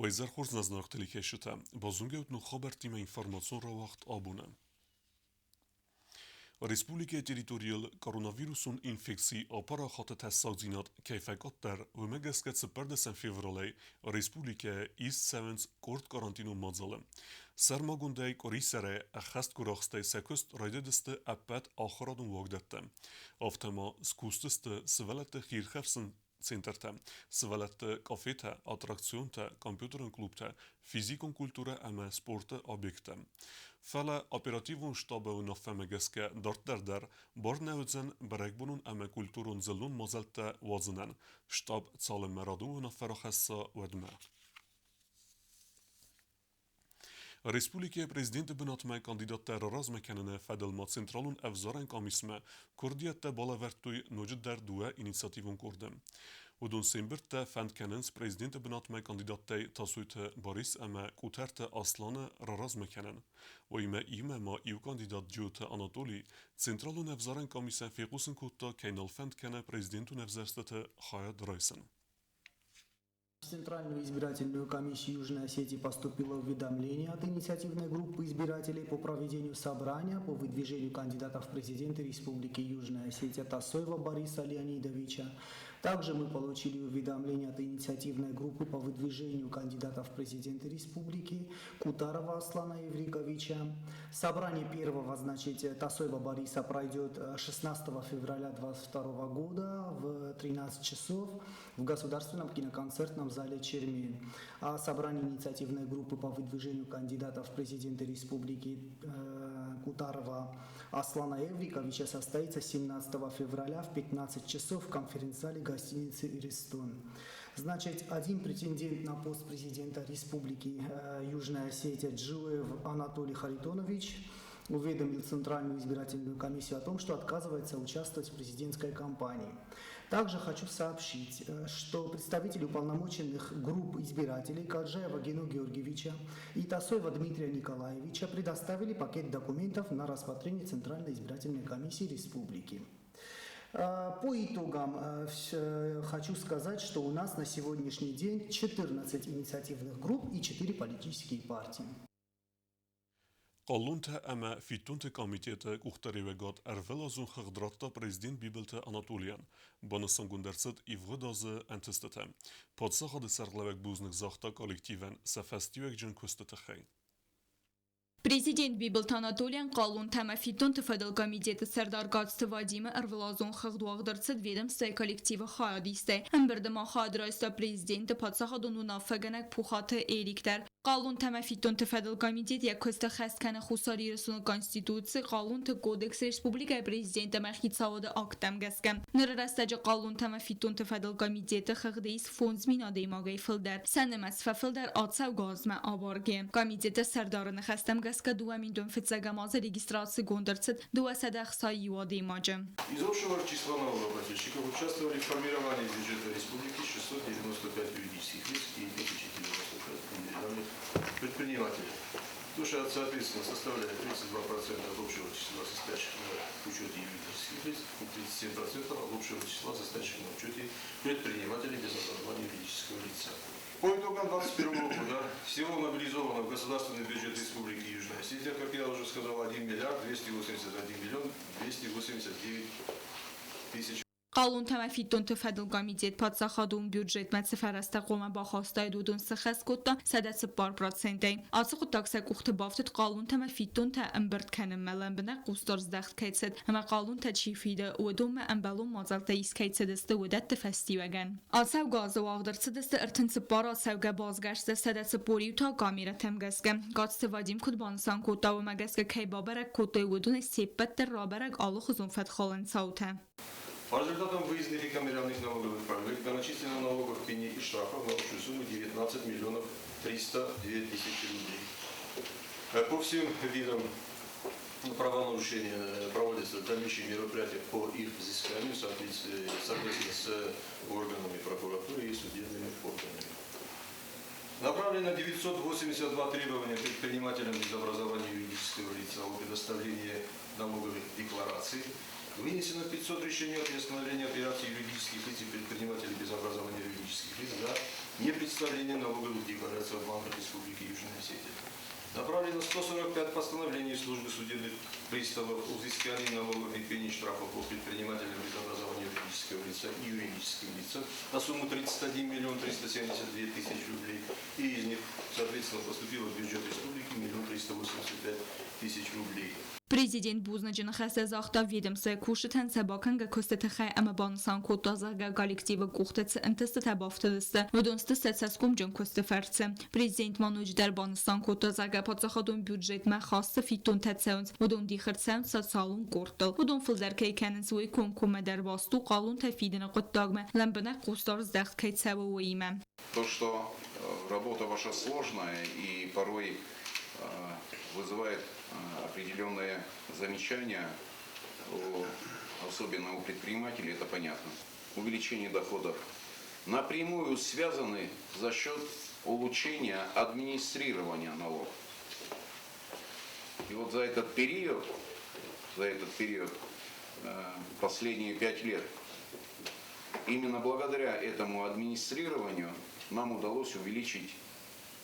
Уӕ изӕр хорз нӕ зынаргъ телекӕсджытӕ! Базонгӕ ут ног хабӕрттимӕ информацион рауагъд абоны. Республикӕйы территорийыл коронавирусон инфекцийы апарахаты тӕссагдзинад кӕй фӕкъаддӕр, уымӕ гӕсгӕ 14 февралӕй республикӕйы ист цӕуынц къорд карантинон мадзалы. Сӕрмагондӕй къуырисӕрӕй ӕххӕст гуырахстӕй сӕ куыст райдыдысты ӕппӕт ахуырадон уагдӕттӕ. Афтӕ ма скусдзысты сывӕллӕтты хиирхӕфсӕн центртӕ, сывӕллӕтты кафетӕ, аттракционтӕ, компьютерон клубтӕ, физикон культурӕ ӕмӕ спорты объекттӕ. Фӕлӕ оперативон штабы уынаффӕмӕ гӕсгӕ дарддӕр дӕр бар нӕ уыдзӕн бӕрӕгбонон ӕмӕ культурон-дзыллон мадзӕлттӕ уадзынӕн, штаб цалынмӕ радон уынаффӕ рахӕсса, уӕдмӕ. Республикӕйы президенты бынатмӕ кандидаттӕ раразмӕ кӕныны фӕдыл ма Централон ӕвзарӕн къамисмӕ куырдиӕттӕ балӕвӕрдтой ноджыдӕр дыууӕ инициативон къорды. Уыдон се мбырдтӕ фӕнд кӕнынц президенты бынатмӕ кандидаттӕй Тасойты Барис ӕмӕ Къутӕрты Асланы раразмӕ кӕнын. Уыимӕ иумӕ ма иу кандидат Джиоты Анатолий Централон ӕвзарӕн къамисӕн фехъусын кодта, кӕй нал фӕнд кӕны президентон ӕвзӕрстыты хайад райсын. В Центральную избирательную комиссию Южной Осетии поступило уведомление от инициативной группы избирателей по проведению собрания по выдвижению кандидатов в президенты Республики Южная Осетия Тасоева Бориса Леонидовича. Также мы получили уведомление от инициативной группы по выдвижению кандидатов в президенты Республики Кутарова Аслана Евриковича. Собрание первого, значит, Тасоева Бориса пройдет 16 февраля 2022 года в 13 часов в Государственном киноконцертном зале «Чермен». А собрание инициативной группы по выдвижению кандидатов в президенты республики Кутарова Аслана Эвриковича состоится 17 февраля в 15 часов в конференц-зале гостиницы «Иристон». Значит, один претендент на пост президента Республики Южная Осетия Джиоев Анатолий Харитонович уведомил Центральную избирательную комиссию о том, что отказывается участвовать в президентской кампании. Также хочу сообщить, что представители уполномоченных групп избирателей Каджаева Гену Георгиевича и Тасоева Дмитрия Николаевича предоставили пакет документов на рассмотрение Центральной избирательной комиссии Республики. По итогам хочу сказать, что у нас на сегодняшний день 14 инициативных групп и 4 политические партии. Хъалонтӕ ӕмӕ фиддонты комитеты къухдариуӕгад ӕрвылазон хыгъд радта президент Бибылты Анатолийӕн. Банысангонд ӕрцыд ивгъуыд азы ӕнтыстытӕ. Паддзахады сӕргълӕууӕг бузныг загъта коллективӕн сӕ фӕстиуӕгджын куысты тыххӕй. Президент Бибылты Анатолийӕн хъалонтӕ ӕмӕ фиддонты фӕдыл комитеты сӕрдар Гацты Вадимы ӕрвылазон хыгъд уагъд ӕрцыд ведомствойы коллективы хайадистӕй. Ӕмбырды ма хайад райста президенты паддзахадон уынаффӕгӕнӕг Пухаты Эрик дӕр. Хъалонтӕ ӕмӕ фиддонты фӕдыл комитет йӕ куысты хӕс кӕны Хуссар Ирыстоны Конституци, Хъалонты кодекс, республикӕйы президент ӕмӕ хицауады акттӕм гӕсгӕ. Ныры рӕстӕджы хъалонтӕ ӕмӕ фиддонты фӕдыл комитеты хыгъды ис 5000 адӕймагӕй фылдӕр. Сӕ нымӕц фӕфылдӕр ацӕугӕ азмӕ абаргӕ. Комитеты сӕрдары ныхӕстӕм гӕсгӕ 2005 азы регистрацигонд ӕрцыд 261 адӕймаджы. Из общего числа налогоплательщиков участвовали в формировании бюджета республики 695 юридических лиц и 1095 индивидуальных предпринимателей. То, что, соответственно, составляет 32% от общего числа состоящих на учете юридических лиц и 37% от общего числа состоящих на учете предпринимателей без образования юридического лица. По итогам 2021 года всего мобилизовано в государственный бюджет Республики Южная Осетия, как я уже сказал, 1 миллиард 281 миллион 289 тысяч. Хъалонтӕ ӕмӕ фиддонты фӕдыл комитет паддзахадон бюджетмӕ цы фӕрӕзтӕ хъуамӕ бахастаид, уыдон сыххӕст кодта 104%-ӕй. Ацы хъуыддаг сӕ къухты бафтыд хъалонтӕ ӕмӕ фиддонтӕ ӕмбырд кӕнынмӕ лӕмбынӕг хъусдард здӕхт кӕй цыд ӕмӕ хъалонтӕ чи фиды, уыдонмӕ ӕмбӕлон мадзӕлттӕ ист кӕй цыдысты, уыдӕтты фӕстиуӕгӕн. Ацӕугӕ азы уагъд ӕрцыдысты 34 ацӕугӕ басгӕрсты 141 та камерӕтӕм гӕсгӕ. Гацты Вадим куыд банысан кодта, уымӕ гӕсгӕ кӕй бабӕрӕг кодтой, уыдонӕй се ппӕт дӕр рабӕрӕг алыхуызон фӕткхалӕн цаутӕ. По результатам выездных и камеральных налоговых проверок доначислено налогов, пени и штрафов на общую сумму 19 миллионов 302 тысячи рублей. По всем видам правонарушения проводятся дальнейшие мероприятия по их взысканию в соответствии с органами прокуратуры и судебными органами. Направлено 982 требования предпринимателям без образования юридического лица о предоставлении налоговых деклараций. Вынесено 500 решений о приостановлении операций юридических лиц и предпринимателей без образования юридических лиц за непредставление составления налоговых деклараций в банках Республики Южная Осетия. Направлено 145 постановлений службы судебных приставов о взыскании налогов и пени штрафов по предпринимателям без образования юридического лица и юридическим лицам на сумму 31 миллион 372 тысячи рублей. И из них, соответственно, поступило в бюджет республики 1 385 тысяч рублей. Президент бузныджы ныхӕстӕ загъта ведомствойы кусджытӕн сӕ бакӕнгӕ куысты тыххӕй ӕмӕ банысан кодта, зӕгъгӕ, коллективы къухты цы ӕнтыстытӕ бафтыдысты, уыдон сты сӕ цӕсгомджын куысты фӕрцы. Президент ма ноджыдӕр банысан кодта, зӕгъгӕ, паддзахадон бюджетмӕ хаст цы фиддонтӕ цӕуынц, уыдон дих ӕрцӕуынц социалон къордтыл. Уыдон фылдӕр кӕй кӕнынц, уый комкоммӕ дӕр баст у хъалонтӕ фидыны хъуыддагмӕ лӕмбынӕг хъусдард здӕхт кӕй цӕуы, уыимӕ. То, что работа ваша сложная и порой вызывает определенные замечания, особенно у предпринимателей, это понятно. Увеличение доходов напрямую связаны за счет улучшения администрирования налогов. И вот за этот период, последние 5 лет, именно благодаря этому администрированию нам удалось увеличить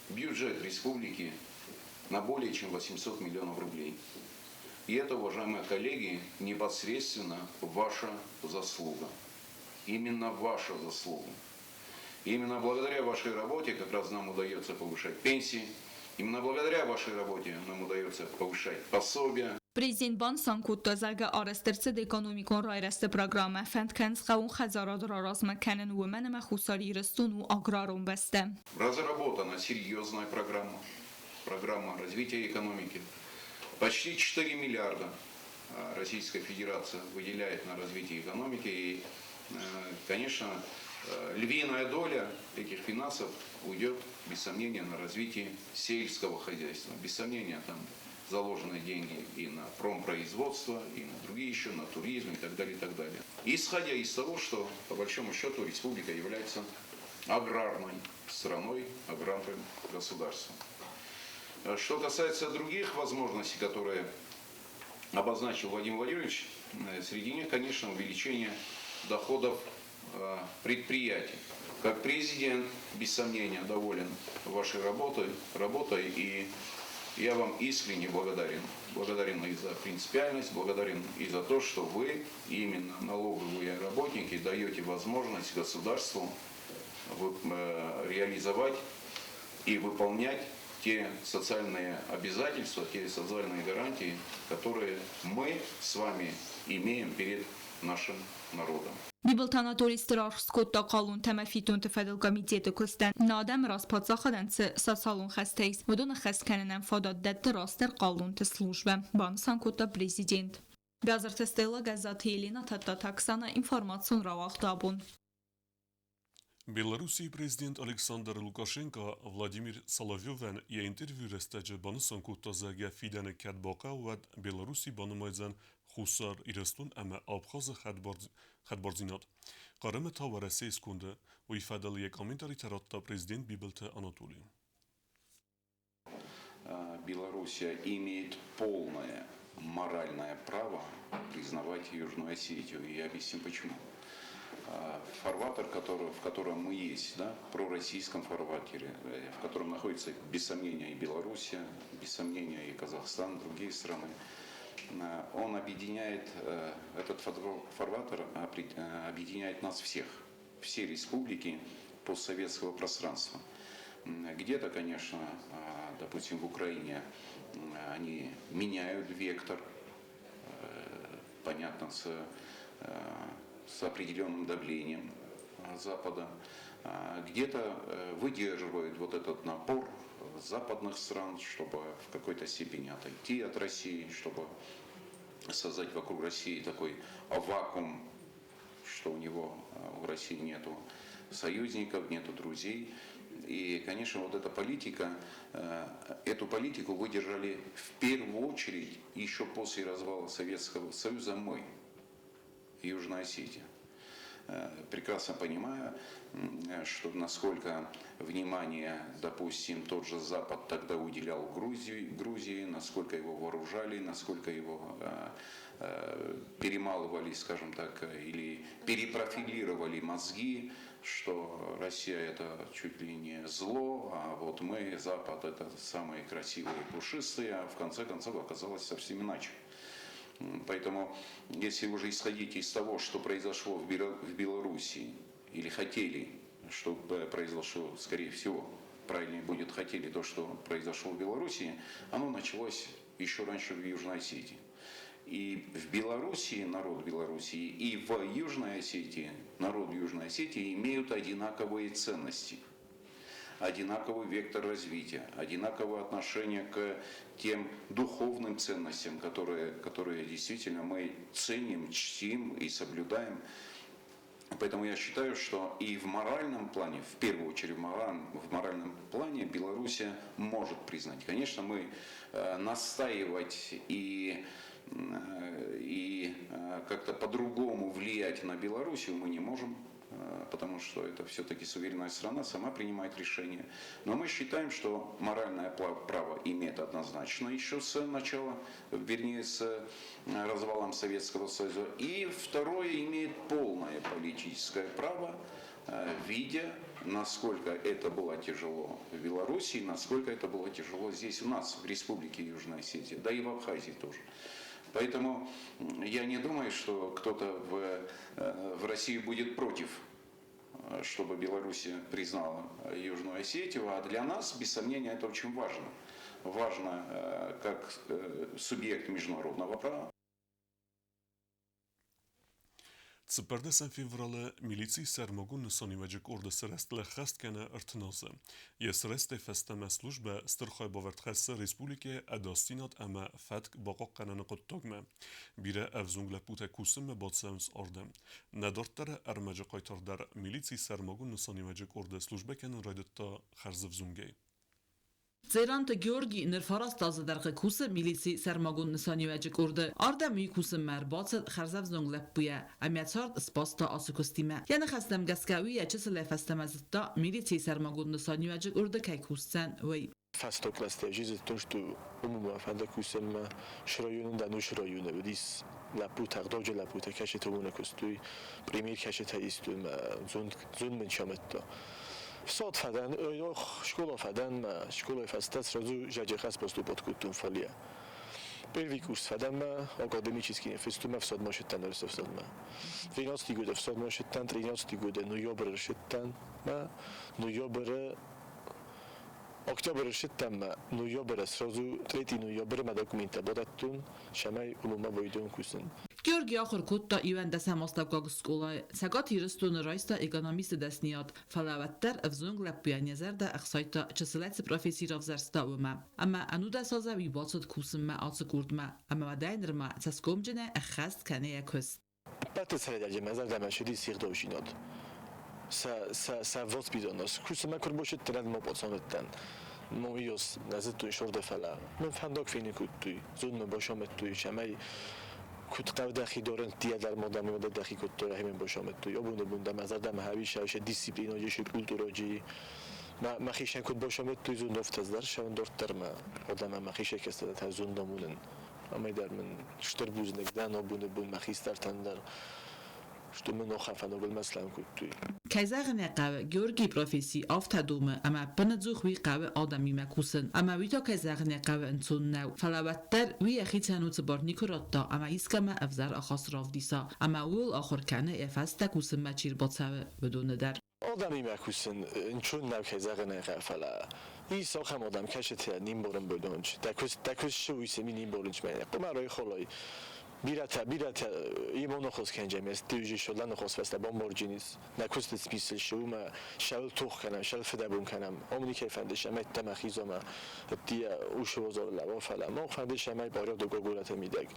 бюджет республики на более чем 800 миллионов рублей. И это, уважаемые коллеги, непосредственно ваша заслуга. Именно ваша заслуга. Именно благодаря вашей работе как раз нам удается повышать пенсии. Именно благодаря вашей работе нам удается повышать пособия. Президент банысан кодта, зӕгъгӕ, арӕзт ӕрцыд экономикон райрӕзты программӕ, фӕнд кӕнынц хъӕууон хӕдзарад раразмӕ кӕнын, уымӕн ӕмӕ Хуссар Ирыстон у аграрон бӕстӕ. Разработана серьезная программа, программа развития экономики. Почти 4 миллиарда Российская Федерация выделяет на развитие экономики. И, конечно, львиная доля этих финансов уйдет, без сомнения, на развитие сельского хозяйства. Без сомнения, там заложены деньги и на промпроизводство, и на другие еще, на туризм и так далее, и так далее. Исходя из того, что, по большому счету, республика является аграрной страной, аграрным государством. Что касается других возможностей, которые обозначил Владимир Владимирович, среди них, конечно, увеличение доходов предприятий. Как президент, без сомнения, доволен вашей работой, и я вам искренне благодарен. Благодарен и за принципиальность, благодарен и за то, что вы, именно налоговые работники, даете возможность государству реализовать и выполнять те социальные обязательства, те социальные гарантии, которые мы с вами имеем перед нашим народом. Бибылты Анатоли стыр аргъ скодта хъалонтӕ ӕмӕ фиддонты фӕдыл комитеты куыстӕн. Нӕ адӕмы раз паддзахадӕн цы социалон хӕстӕ ис, уыдон ӕххӕст кӕнынӕн фадат дӕтты растдӕр хъалонты службӕ, банысан кодта президент. Бязырты Стелла, Гӕззаты Елена, Тадтаты Оксана, информацион рауагъд Абон. Белоруссийы президент Александр Лукашенко Владимир Соловьевӕн йӕ интервьюйы рӕстӕджы банысан кодта, зӕгъгӕ, фидӕны кӕд бахъӕуа, уӕд Белорусси банымайдзӕн Хуссар Ирыстон ӕмӕ Абхазы хӕдбардзинад. Хъырымы та Уӕрӕсейы сконды. Уый фӕдыл йӕ комментаритӕ радта президент Бибылты Анатоли. Белоруссия имеет полное моральное право признавать Южную Осетию. И я объясню почему. Фарватер, в котором мы есть, да, пророссийском фарватере, в котором находится, без сомнения, и Белоруссия, без сомнения, и Казахстан, другие страны, он объединяет, этот фарватер объединяет нас всех, все республики постсоветского пространства. Где-то, конечно, допустим, в Украине они меняют вектор, понятно, с определенным давлением Запада. Где-то выдерживают вот этот напор западных стран, чтобы в какой-то степени отойти от России, чтобы создать вокруг России такой вакуум, что у него, у России нету союзников, нету друзей. И, конечно, вот эта политика, эту политику выдержали в первую очередь еще после развала Советского Союза мы, Южная Осетия. Прекрасно понимаю, что насколько внимание, допустим, тот же Запад тогда уделял Грузии, насколько его вооружали, насколько его перемалывали, скажем так, или перепрофилировали мозги, что Россия Россия это чуть ли не зло, а вот мы, Запад, это самые красивые и пушистые, а в конце концов оказалось совсем иначе. Поэтому, если уже исходить из того, что произошло в Белоруссии, или хотели, чтобы произошло, скорее всего, правильнее будет хотели то, что произошло в Белоруссии, оно началось еще раньше в Южной Осетии. И в Белоруссии народ Белоруссии, и в Южной Осетии народ Южной Осетии имеют одинаковые ценности, одинаковый вектор развития, одинаковое отношение к тем духовным ценностям, которые действительно мы ценим, чтим и соблюдаем. Поэтому я считаю, что и в моральном плане, в первую очередь в моральном плане Белоруссия может признать. Конечно, мы настаивать и как-то по-другому влиять на Белоруссию мы не можем, потому что это все-таки суверенная страна, сама принимает решение. Но мы считаем, что моральное право имеет однозначно еще с начала, вернее, с развалом Советского Союза. И второе, имеет полное политическое право, видя, насколько это было тяжело в Белоруссии, насколько это было тяжело здесь у нас, в Республике Южная Осетия, да и в Абхазии тоже. Поэтому я не думаю, что кто-то в России будет против, чтобы Белоруссия признала Южную Осетию. А для нас, без сомнения, это очень важно. Важно как субъект международного права. 14 феврале милиции сӕрмагонд нысаниуӕджы къорды сырӕзт ӕххӕст кӕны ӕртын азы. Йӕ сырӕзтӕй фӕстӕмӕ службӕ стыр хайбавӕрд хӕссы республикӕйы ӕдасдзинад ӕмӕ фӕтк бахъахъхъӕныны хъуыддагмӕ. Бирӕ ӕвзонг лӕппутӕ кусынмӕ бацӕуынц ардӕм. Нӕ дарддӕры ӕрмӕджы хъайтар дӕр милицийы сӕрмагонд нысаниуӕджы къорды службӕ кӕнын райдыдта хӕрзӕвзонгӕй. Цъеранты Георгий ныр 9 азы дӕргъы кусы милицийы сӕрмагонд нысаниуӕджы къорды. Ардӕм уый кусынмӕ ӕрбацыд хӕрзӕвзонг лӕппуйӕ ӕмӕ цард сбаста ацы куыстимӕ. Йӕ ныхӕстӕм гӕсгӕ уый йӕ чысылӕй фӕстӕмӕ зыдта, милицийы сӕрмагонд нысаниуӕджы къорды кӕй кусдзӕн, уый. Фӕстаг рӕстӕджы зыдтон, что умумӕ фӕндаг кусынмӕ районы дӕн уыцы районы уыдис лӕппутӕ, ӕгъдауджын лӕппутӕ, кӕцытӕ уымӕ куыстой, премьер кӕцытӕ истой мӕ зонд мын самадта. Всад фӕдӕн, школа фӕдӕн мӕ школайы фӕстӕ сразу зӕджы поступать кодтон фале. Первый курс фӕдӕн мӕ академический фесту мӕ всадмӕ сыдтӕн ӕрцӕфсадмӕ. 12 года всадмӕ сыдтӕн, 13 года ноябры сыдтӕн мӕ ноябры Октябры сыдтӕн мӕ ноябры сразу 3 ноябры мӕ документтӕ бадӕттон, цӕмӕй уымӕ байдон кусын. Георги ахуыр кодта 11-ӕм астӕуккаг скъолайы. Цӕгат Ирыстоны райста экономисты дӕсныйад, фӕлӕ уӕддӕр ӕвзонг лӕппуйӕн йӕ зӕрдӕ ӕхсайдта, чысылӕй цы професси равзӕрста, уымӕ. Ӕмӕ 19 азы уый бацыд кусынмӕ ацы къордмӕ, ӕмӕ уӕдӕй нырмӕ цӕсгомджынӕй ӕххӕст кӕны йӕ куыст. Ӕппӕты сӕйраджы мӕ зӕрдӕмӕ цыдис ӕгъдаудзинад. Сӕ воспитанность. Кусынмӕ куы ӕрбацыдтӕн, ӕд мӕ пацан Мо иос нӕ зыдтой сордӕ, фӕлӕ мын фӕндаг фенын кодтой, зонд мын бацамыдтой, цӕмӕй куыд хъӕуы дӕхи дарын, дӕр мадӕмимӕ дӕр дӕхи куыд дарын, мын бацамыдтой. Абоны бон дӕр мӕ зӕрдӕмӕ хауис сӕ дисциплинаджы, сӕ культураджы. Мӕхицӕн куыд бацамыдтой, зонд афтӕ дӕр сӕ дарддӕр мӕ адӕмӕн мӕхицӕй кӕстӕртӕ зонд амонын. Амӕй дӕр мын стыр бузныг дӕн абоны бон мӕ хистӕртӕн дӕр, что мын ахӕм фӕндагыл мӕ слӕм кодтой. Кӕй зӕгъын ӕй хъӕуы, Георгийы професси афтӕ домы, ӕмӕ ӕппынӕдзух уый хъӕуы адӕмимӕ кусын. Ӕмӕ уый та, кӕй зӕгъын ӕй хъӕуы, ӕнцон нӕу. Фӕлӕ уӕддӕр уый йӕхицӕн уыцы бар никуы радта, ӕмӕ искӕмӕ ӕвзӕр ахаст равдиса. Ӕмӕ ууыл ахуыр кӕны, йӕ фӕстӕ кусынмӕ чи рбацӕуы, уыдоны дӕр. Адӕмимӕ кусын ӕнцон нӕу, кӕй зӕгъын ӕй хъӕуы, фӕлӕ ис ахӕм адӕм, кӕцытӕ не мбарын бӕрдонч. Дӕ куыст цы, уый сӕ не мбарынч мӕнӕ. Къуымӕрӕй холой. Бирӕтӕ имонохос кӕнджӕм, ес шодланохос фӕстӕ бомборджинис. Нӕ куысты смисл шы уымӕ шӕл тох кӕнӕм, шӕл фыдӕбон кӕнӕм. Ом никӕй фӕнды, сӕмӕй мӕ хизома дия ушывозор лӕво, фӕлӕ мох фӕнды, сӕмӕй порядок горӕты мидӕг.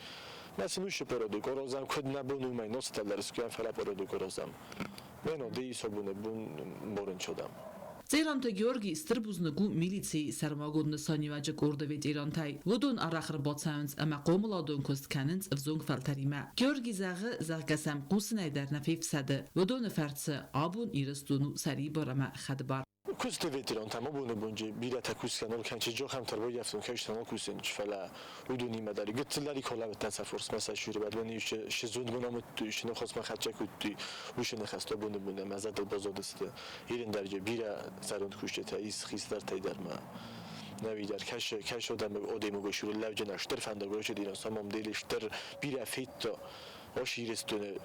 Мӕ сын ушы порядок орозам, куыд нӕ бон уымӕй ностӕлдӕр скуӕм, фӕлӕ порядок орозам. Мено ди исобуны бун борынчодам. Цъеранты Георгий стыр бузныг у милицийы сӕрмагонд нысаниуӕджы къорды ветерантӕй. Уыдон арӕх ӕрбацӕуынц ӕмӕ хъомыладон куыст кӕнынц ӕвзонг фӕлтӕримӕ. Георгий зӕгъы, зӕгъгӕ сӕм хъусынӕй дӕр нӕ фефсӕды. Уыдоны фӕрцы абон Ирыстон у сӕрибар ӕмӕ хӕдбар. Куысты ветерантӕм абоны бонджы бирӕтӕ кусгӕ нал кӕнынц, джохӕмтӕ ӕрбаййӕфтон, кӕстӕр нал кусынц, фӕлӕ уыдонимӕ дӕр гыццылдӕр коллӕвӕттӕ сӕ форсмӕ сӕ сюрибад се зондбон амыдтой, се ныхасмӕ хӕццӕ кодтой, уыцы ныхӕстӕ абоны бон ӕмӕ зӕрдыл баззадысты. Ирын дӕр бирӕ зӕронд кусджытӕ ис хистӕртӕй дӕр ма. Нӕуи дӕр кӕсы адӕмы сюры лӕвджын стыр фӕндаг райсыди, самом деле стыр бирӕ федта ас Ирыстоны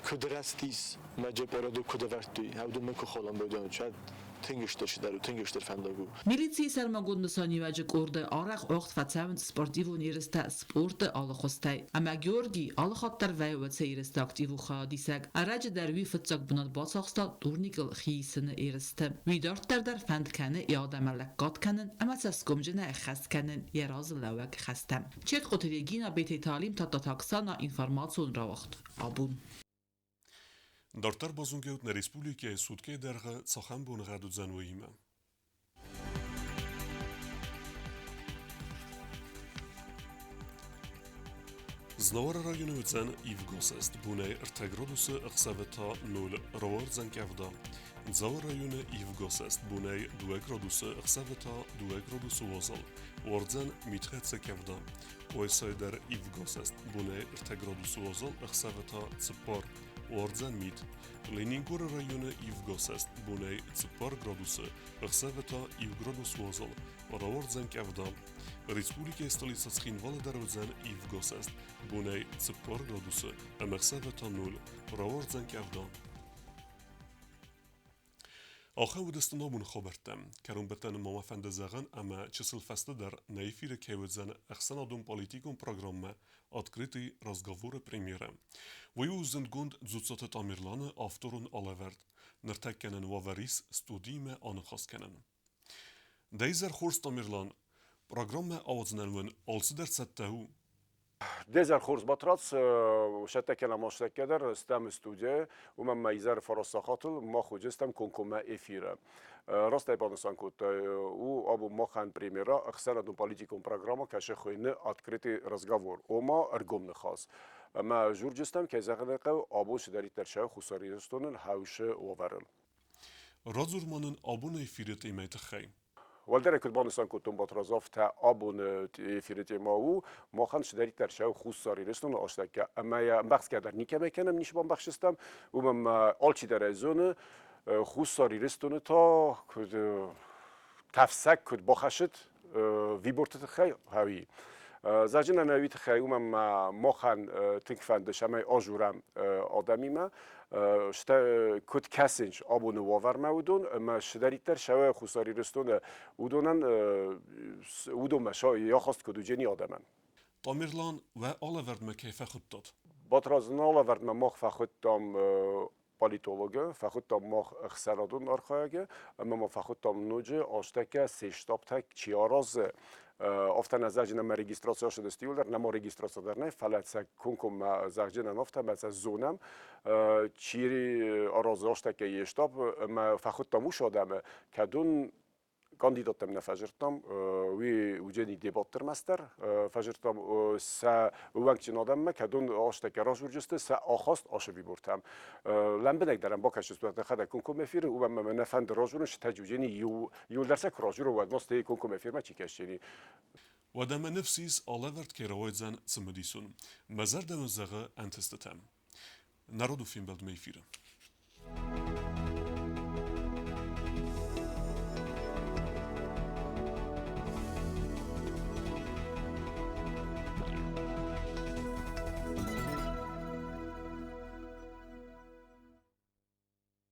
куыд рӕзтис, мӕ джепорады куыд ӕвӕрдтой, ӕвдумӕ куы холан бӕдӕн, тынг стыр цыдӕр у, тынг стыр фӕндаг у. Милицийы сӕрмагонд нысаниуӕджы къорды арӕх уагъд фӕцӕуынц спортивон ерыстӕ спорты алы хуызтӕй. Ӕмӕ Георгий алы хатт дӕр вӕййы сӕ ерысты активон хайадисӕг. Ӕрӕджы дӕр уый фыццаг бынат бацахста турникыл хиисыны ерысты. Уый дарддӕр дӕр фӕнд кӕны йӕ адӕмӕн лӕггад кӕнын ӕмӕ цӕсгомджынӕй ӕххӕст кӕнын йӕ разылӕууӕг хӕстӕ. Четкъоты Регина, Бететы Алим, Тадтаты Оксана, информацион рауагъд «Абон». Дарддӕр базонгӕут нӕ республикӕйы суткӕйы дӕргъы цахӕм боныгъӕд уыдзӕн, уыимӕ. Знауыры районы уыдзӕн ивгосӕст, бонӕй 3 градусы, ӕхсӕвы та 0, рауардзӕн къӕвда. Дзауы районы ивгосӕст, бонӕй 2 градусы, ӕхсӕвы та 2 градусы уазал, уардзӕн митхӕццӕ къӕвда. Къуайсайы дӕр ивгосӕст, бонӕй 3 градусы уазал, ӕхсӕвы та 4, уардзӕн мит. Ленингоры районы ивгосӕст, бонӕй 4 градусы, ӕхсӕвы та 1 градус уазал, рауардзӕн къӕвда. Республикӕйы столицӕ Цхинвалы дӕр уыдзӕн ивгосӕст, бонӕй 4 градусы ӕмӕ ӕхсӕвы та 0, рауардзӕн къӕвда. Ахӕм уыдысты ногбоны хабӕрттӕ. Кӕронбӕттӕны ма мӕ фӕнды зӕгъын, ӕмӕ чысыл фӕстӕдӕр нӕ эфиры кӕй уыдзӕн ӕхсӕнадон-политикон программӕ «Открытый разговоры» премьерӕ. Уый у зындгонд Дзуццаты Тамерланы авторон алӕвӕрд. Ныртӕккӕ нын уавӕр ис студиимӕ аныхас кӕнын. Дӕ изӕр хорз, Тамерлан! Программӕ ауадзынӕн уын алцыдӕр цӕттӕ у? Де изӕр хорз, Батрадз! Сӕттӕ кӕнӕм астӕккӕ дӕр стӕм студияйы, уымӕн мӕ изӕры фараст сахатыл мах уыдзыстӕм комкоммӕ эфиры. Раст ӕй банысан кодтай, у абон махӕн премьера ӕхсӕнадон-политикон программӕ кӕсы хуыйны «Открытый разговор», ома ӕргом ныхас. Ӕмӕ журджыстӕм, кӕй зӕгъын ӕй хъӕуы, абон цыдӕриддӕр сӕ Хуссар Ирыстонӕн хӕусы уавӕрыл. Радзур ма нын абоны эфиры темӕйы тыххӕй. Уӕлдӕр куыд банысан кодтон, Батрадз, афтӕ абоны эфиры темӕ у, махӕн цыдӕриддӕр сӕ Хуссар Ирыстоны астӕккӕ ӕмӕ йӕ ӕмбӕхсгӕ дӕр никӕмӕй кӕнӕм, ницы бамбӕхсдзыстӕм, уымӕн ӕмӕ алчидӕр ӕй зоны, Хуссар Ирыстоны та куыд тӕфсӕг куыд бахӕссыд виборты тыххӕй, ӕви Зӕгъын ӕнӕуи тыххӕй, уымӕн ӕмӕ махӕн тынг фӕнды, цӕмӕй азурӕм адӕмимӕ, стӕй куыд кӕсынц абоны уавӕрмӕ уыдон, ӕмӕ цыдӕриддӕр сӕ Хуссар Ирыстоны уыдонӕн уыдонмӕ сӕ ахаст куыд уыдзӕни адӕмӕн. Тамерлан, уӕ алӕвӕрдмӕ кӕй фӕхуыдтат? Батрадзы алӕвӕрдмӕ мах фӕхуыдтам политологы, фӕхуыдтам мах ӕхсӕнадон архайӕгы, ӕмӕ ма фӕхуыдтам ноджы азтӕккӕ се штабтӕ чи аразы, афтӕ нӕ зӕгъджын ӕмӕ регистраци ацыдысты иуылдӕр, нӕма регистраци дӕр нӕй, фӕлӕ сӕ комкоммӕ зӕгъджынӕн афтӕ, ӕмӕ сӕ зонӕм, чи аразы азтӕккӕ йе штаб, ӕмӕ фӕхуыдтам уыцы адӕмы, кӕдон кандидаттӕм нӕ фӕзырдтам, уый уыдзӕни дебатты ӕрмӕстдӕр. Фӕзырдтам сӕ ууӕнкджын адӕммӕ, кӕдон азтӕккӕ разурджысты сӕ ахаст ашы вибортӕм. Лӕмбынӕгдӕр ӕм бакӕсдзыстут дӕхӕдӕг комкоммӕ эфиры, уымӕн ӕмӕ нӕ фӕнды разурын, стӕй уыдзӕни иуылдӕр сӕ куы разуры, уӕд ма стӕй комкоммӕ эфирмӕ чи кӕсдзӕни. Уӕдӕ мӕ ныфс ис, алӕвӕрд кӕй рауайдзӕн цымыдисон. Мӕ зӕрдӕ уын зӕгъы ӕнтыстытӕ. Народу фембӕлдмӕ эфиры.